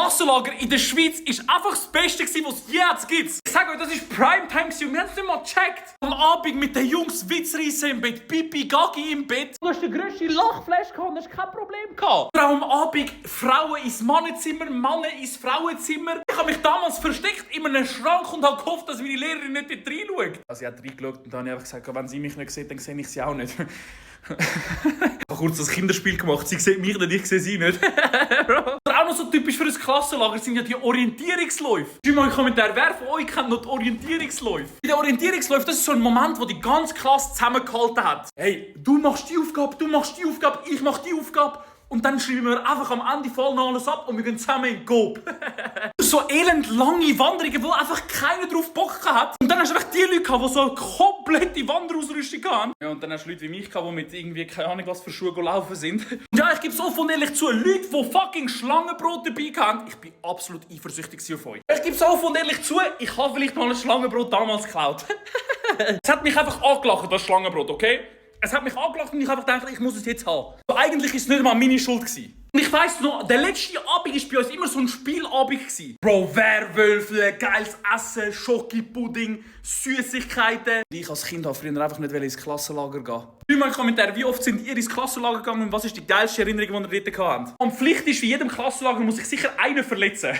Klassenlager in der Schweiz ist einfach das Beste gewesen, was es jetzt gibt. Ich sage euch, das ist Primetime gewesen und wir haben es nicht mal gecheckt. Am Abend mit den Jungs Witzreisen im Bett, Pipi, Gagi im Bett. Du hast den grössten Lachflash gehabt und hast kein Problem gehabt. Oder auch am Abend Frauen ins Mannenzimmer, Männer ins Frauenzimmer. Ich habe mich damals versteckt in einem Schrank und habe gehofft, dass meine Lehrerin nicht dort reinschaut. Also sie hat reingeschaut und dann habe ich einfach gesagt, wenn sie mich nicht sieht, dann sehe ich sie auch nicht. Ich habe kurz das Kinderspiel gemacht. Sie sieht mich nicht, ich sehe sie nicht. Oder auch noch so typisch für ein Klassenlager sind ja die Orientierungsläufe. Schreibt mal in den Kommentaren, wer von euch kennt noch die Orientierungsläufe? Bei den Orientierungsläufen, das ist so ein Moment, wo die ganze Klasse zusammengehalten hat. Hey, du machst die Aufgabe, ich mach die Aufgabe. Und dann schreiben wir einfach am Ende voll noch alles ab und wir gehen zusammen in den Coop. So elend lange Wanderungen, wo einfach keiner drauf Bock hat. Und dann hast du einfach die Leute gehabt, die so eine komplette Wanderausrüstung haben. Ja, und dann hast du Leute wie mich gehabt, die mit irgendwie keine Ahnung was für Schuhe gelaufen sind. Und ja, ich gebe so von ehrlich zu, Leute, die fucking Schlangenbrot dabei haben, ich bin absolut eifersüchtig auf euch. Ich gebe so von ehrlich zu, ich habe vielleicht mal ein Schlangenbrot damals geklaut. Es hat mich einfach angelacht, das Schlangenbrot, okay? Es hat mich angelacht und ich habe gedacht, ich muss es jetzt haben. Aber eigentlich war es nicht mal meine Schuld. Und ich weiss noch, der letzte Abend war bei uns immer so ein Spielabend. Bro, Werwölfe, geiles Essen, Schokipudding, Süßigkeiten. Ich als Kind habe früher einfach nicht ins Klassenlager gehen. Schreibt mal in die Kommentare, wie oft sind ihr ins Klassenlager gegangen und was ist die geilste Erinnerung, die ihr dort hattet? Und Pflicht ist, wie jedem Klassenlager muss sich sicher einer verletzen.